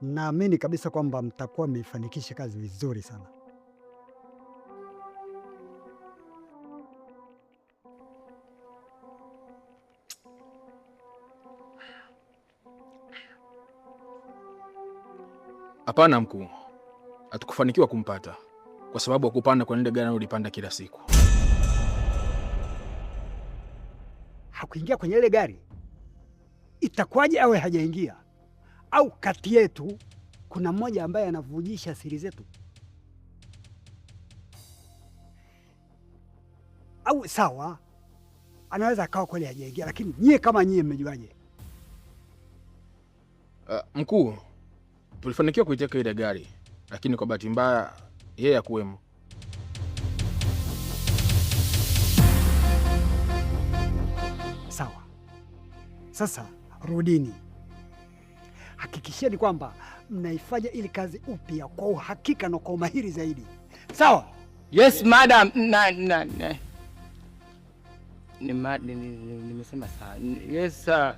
Naamini kabisa kwamba mtakuwa mmeifanikisha kazi vizuri sana. Hapana mkuu, hatukufanikiwa kumpata kwa sababu hakupanda kwa ile gari analolipanda kila siku. Hakuingia kwenye ile gari, itakuwaje awe hajaingia? Au kati yetu kuna mmoja ambaye anavujisha siri zetu? Au sawa, anaweza akawa kweli hajaingia, lakini nyie kama nyie mmejuaje? Mkuu, tulifanikiwa kuiteka ile gari, lakini kwa bahati mbaya yeye hakuwemo. Sawa, sasa rudini, hakikisheni kwamba mnaifanya ili kazi upya kwa uhakika na kwa umahiri zaidi. Sawa? Yes, madam. Na na na. Ni ma, ni, ni, ni, nimesema sawa. Yes, sir.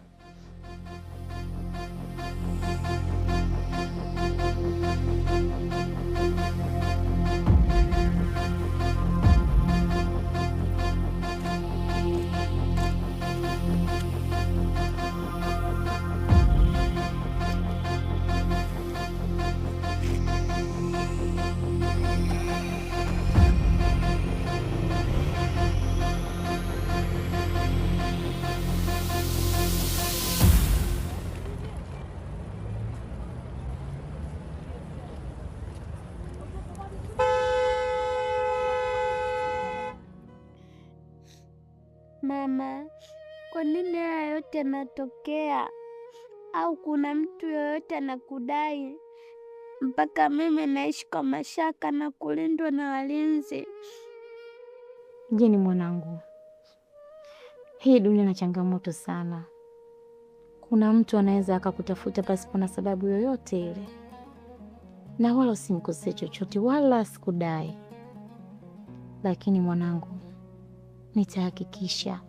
Mama, kwa nini haya yote yanatokea? Au kuna mtu yoyote anakudai mpaka mimi naishi kwa mashaka na kulindwa na walinzi? Jeni mwanangu, hii dunia ina changamoto sana. Kuna mtu anaweza akakutafuta pasipo na sababu yoyote ile, na wala usimkosee chochote wala sikudai. Lakini mwanangu, nitahakikisha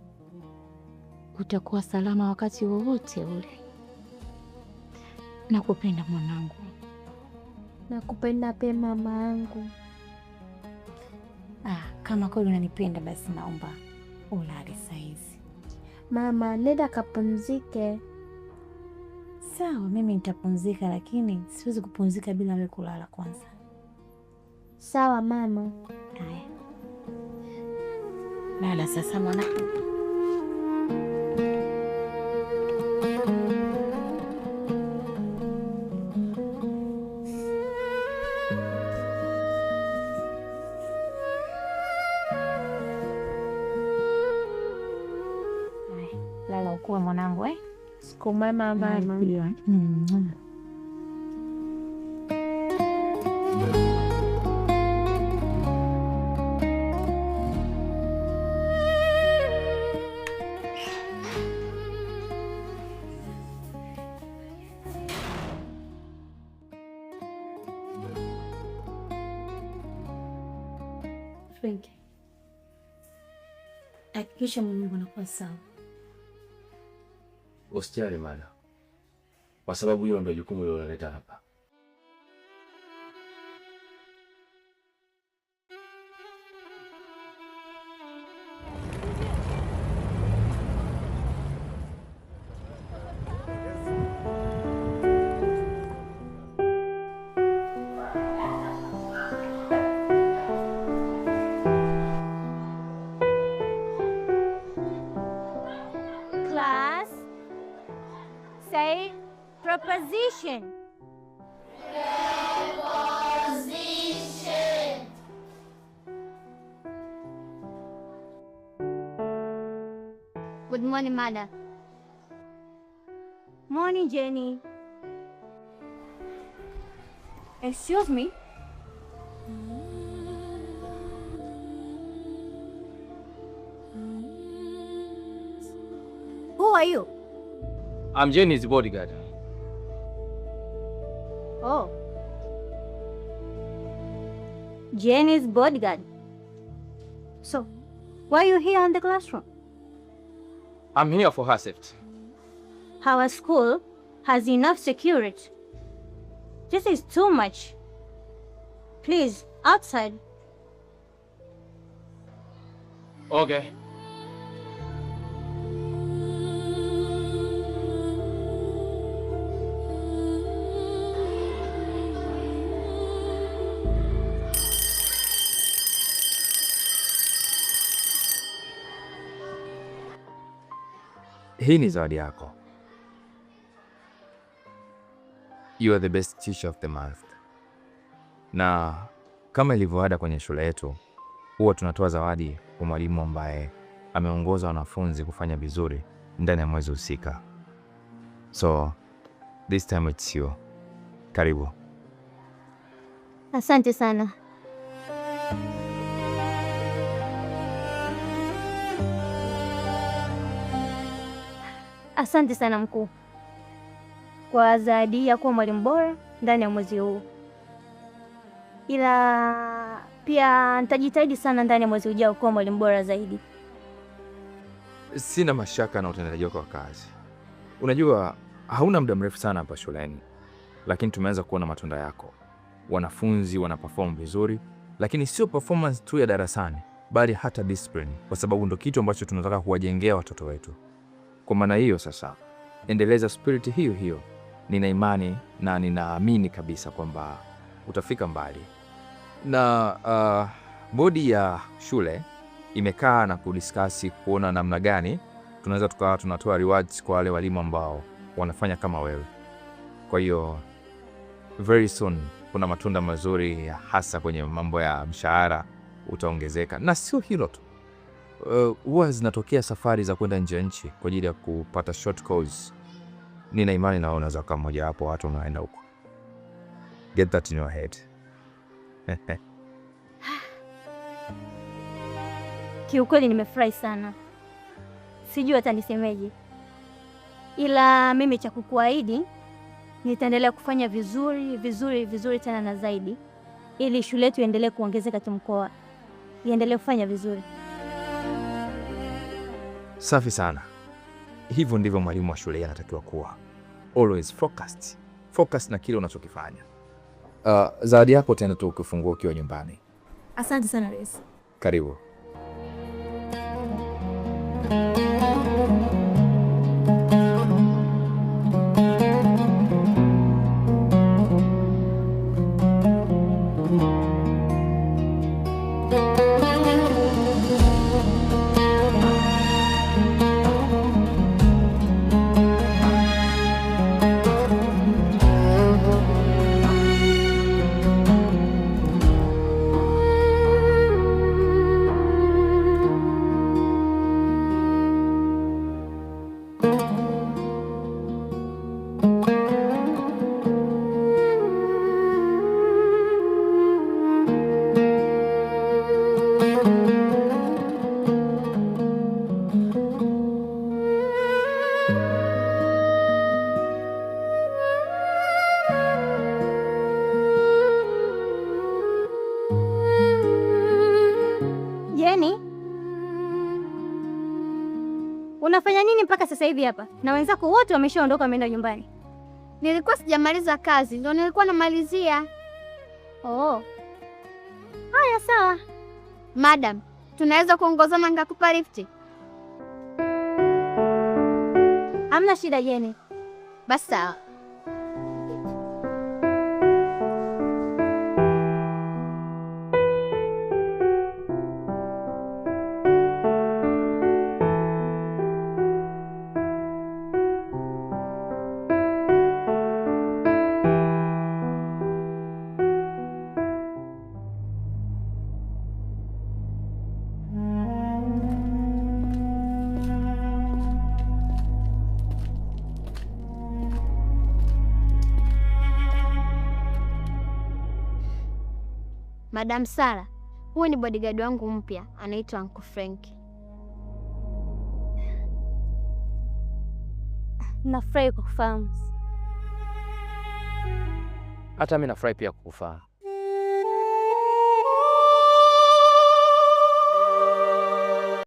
utakuwa salama wakati wowote ule. Nakupenda mwanangu. Nakupenda pia mama yangu. Ah, kama kweli unanipenda basi naomba ulale saizi. Mama, nenda kapumzike. Sawa, mimi nitapumzika, lakini siwezi kupumzika bila wewe kulala kwanza. Sawa mama. Haya, lala sasa mwanangu. Haya, lala ukue mwanangu eh? Siku mwema mama. Mm. Frank, hakikisha mwanangu anakuwa sawa. Usijali madam, kwa sababu hilo ndio jukumu lililoleta hapa. Class, say proposition. Preposition. Good morning, madam. Morning, Jenny. Excuse me. Who are you? I'm Jenny's bodyguard. Oh. Jenny's bodyguard. So, why are you here in the classroom? I'm here for her safety. Our school has enough security. This is too much. Please, outside. Okay. Hii ni zawadi yako. You are the best teacher of the month. Na kama ilivyo ada kwenye shule yetu, huwa tunatoa zawadi kwa mwalimu ambaye ameongoza wanafunzi kufanya vizuri ndani ya mwezi husika. So this time it's you. Karibu. Asante sana. Asante sana mkuu kwa zawadi ya kuwa mwalimu bora ndani ya mwezi huu. Ila pia nitajitahidi sana ndani ya mwezi ujao kuwa mwalimu bora zaidi. Sina mashaka na utendaji wako wa kazi. Unajua hauna muda mrefu sana hapa shuleni, lakini tumeanza kuona matunda yako. Wanafunzi wana perform vizuri, lakini sio performance tu ya darasani, bali hata discipline, kwa sababu ndo kitu ambacho tunataka kuwajengea watoto wetu. Kwa maana hiyo sasa, endeleza spirit hiyo hiyo. Nina imani na ninaamini kabisa kwamba utafika mbali. Na bodi ya shule imekaa na kudiscuss kuona namna gani tunaweza tukawa tunatoa rewards kwa wale walimu ambao wanafanya kama wewe. Kwa hiyo very soon kuna matunda mazuri, hasa kwenye mambo ya mshahara utaongezeka. Na sio hilo tu, huwa zinatokea safari za kwenda nje ya nchi kwa ajili ya kupata short course. Nina imani na unaweza kuwa mmoja wapo watu unaenda huko. Get that in your head. Kiukweli nimefurahi sana. Sijui hata nisemeje. Ila mimi cha kukuahidi nitaendelea kufanya vizuri, vizuri, vizuri tena na zaidi, ili shule yetu iendelee kuongezeka kimkoa. Iendelee kufanya vizuri. Safi sana. Hivyo ndivyo mwalimu wa shule anatakiwa kuwa. Always focused. Focus na kile unachokifanya. Zawadi yako utaenda tu ukifungua ukiwa nyumbani. Asante sana Rais. Karibu. Jeni, unafanya nini mpaka sasa hivi hapa? Na wenzako wote wameshaondoka wameenda nyumbani. Nilikuwa sijamaliza kazi, ndio nilikuwa namalizia. Oh. Haya sawa. Madam, tunaweza kuongozana nikakupa lift? Hamna shida Jeni. Basi sawa. Madam Sara, huyu ni bodyguard wangu mpya, anaitwa Uncle Frank. Nafurahi kukufahamu. Hata mimi nafurahi pia kukufahamu.